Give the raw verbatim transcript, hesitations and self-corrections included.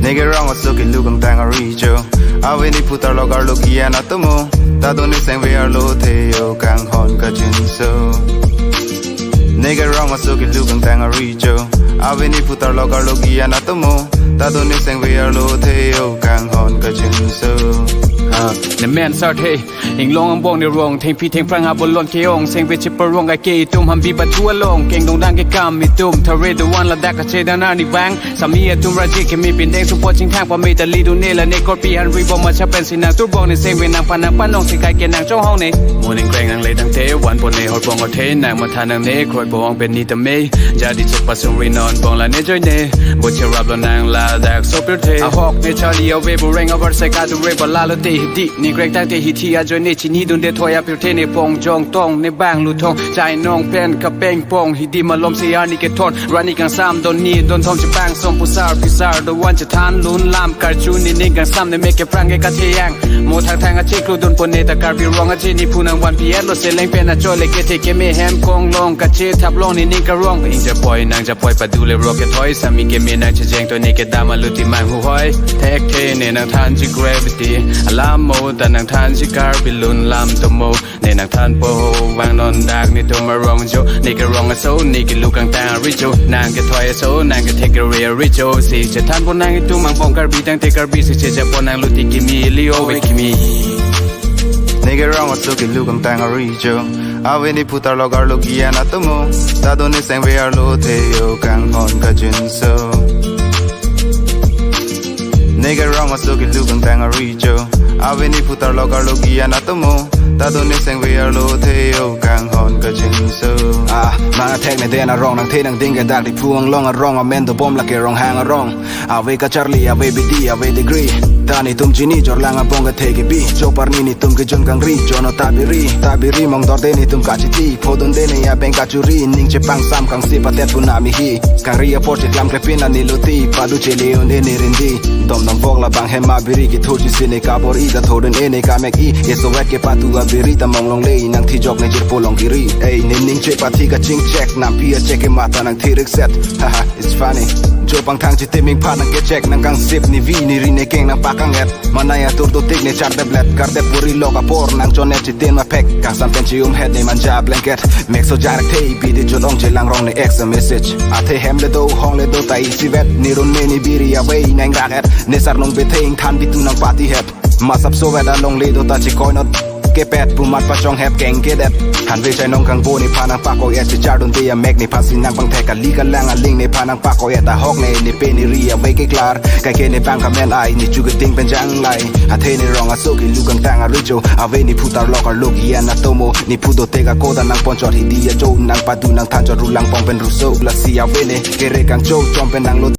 Neke rong aso kelu kangtang ari jo. Ave nephu tarlok arlo ke-en atomo. Ta do ne sengve arlo the yo kanghon kajinso. Neke rong aso kelu kangtang ari jo. Ave nephu tarlok arlo ke-en atomo. Ta do ne sengve arlo the yo kanghon kajinso. Ah, ne men sar the. Inglong angbong ne rong, thengpi thengphrang abolon ke-ong, sengve cheparong ake itum hambi batu along, kengdong dang ke kam itum, thare do-an ladak kachedan arnivang, sami atum raji keme pindeng supo chingthang pame ta lidu ne la ne korpi hanri bom macha pensi nang turbong ne sengve nangphan nangpanong si kai ke nangchonghong ne. Mo ningkreng nangle tangte, van pon ne horbong othe, nang matha nangne, kroi po-ong pen ni tame, jadi chepasung ri non bong la ne joine, bo cherap lo nang ladak sopirthe. Ahok ne charli ave bureng avar se kadu re balalo te hidi, ningkreng tangte hithi ajoine chinidunde thoi apirthe ne pong jong tong ne bang luthong, chai nong pen kapeng pong hidi malom se arni kethon, rani kangsam don ni don thom chepang som pusar pisar do-an chethan lun lam karju ne ning kangsam ne mek keprang ke katheyang. Mo thangthang achiklo dun pon ne ta Karbi rong aje nephu nangvan pi-et lo seleng pen achole kethe keme hem konglong kachethap long ne ning karong. Ingjapoi nangjapoi padu le rok kethoi, sami keme nangchejeng to ne kedam aluti manghuhoi. Thekthe ne nangthanji gravity, alam mo ta nangthanji Karbi lun lam tomo. Ne nangthan po ho vang non dak netum arong jo, ne kerong aso, ne kelu kangtang ari jo, nang kethoi aso, nang kethek kere ari jo, si chethan po nang itum angbong Karbi tangte Karbi si cheja po nang luti kimi ili ove kimi. Neke rong aso kelu kangtang ari jo. Ave nephu tarlok arlo ke-en atomo. Ta do ne sengve arlo the yo kanghon kajinso. Neke rong aso kelu kangtang ari jo. Ave nephu tarlok arlo ke-en atomo. Ta do ne sengve arlo the yo kanghon kajinso. Ah, nang athek ne den arong nangthe nangding ke dak nephu anglong arong amen dobom lake Ronghang arong. Ave kacharli, ave bidi, ave degree. Ta netum chini jorlang abong kethe kebi. Chopar ni netum kejun kangri, jono tabiri. Tabiri mong dorde netum kachiti. Phodunde ne abeng kachuri, ning chepangsam kangsi patet punami hi. Kangri apor cheklam krepin la ne luti. Padu chele un-e ne rindi. Dom dom vok labang hem abiri kethurji si ne kabor-i ta thurdun-e ne kamek-i. Esowet kepatu abiri ta mong longle. Nangthijok ne jirpo long kiri. Ei, ne ning chepathi kachingchek. Nampi achek ke mata nangthi rikset. Haha. It's funny. Jo pangthang chitim ingphan nang kechek nang kangsip ni vi ni ri ne keng nang pakang-et. Manai atur dotik ne chardeplet kardep puri lok apor nang chonet chitin maphek. Kangsam pen chium het ne manja blanket. Mek so jarek the ipi di chotong chelang rong ne X message. Athe hem le do hong le do ta isivet. Ni run me ni biri ave nang rak-et. Ne sarnong bethe ingthan bitu nang pati het. Masap sowet along le do ta chikoi not kepet pumat pachong het keng kedet. Hanve chai nong kangbo nephan nang pakoi-et chichardunde amek nephan si nang pangthek kali kalang aling nephan nang pakoi-et ahok ne nepe neri ave keklar. Kaike ne bang kamen ai ne chu keding pen janglai. Athe ne rong aso kelu kangtang ari jo. Ave nephu tarlok arlo ke-en atomo. Nephu dote ka koda nang ponchot hidi ajo nang padu nangthan chot rulang pong pen ruso lasi ave ne kere kangcho chom pen nang lo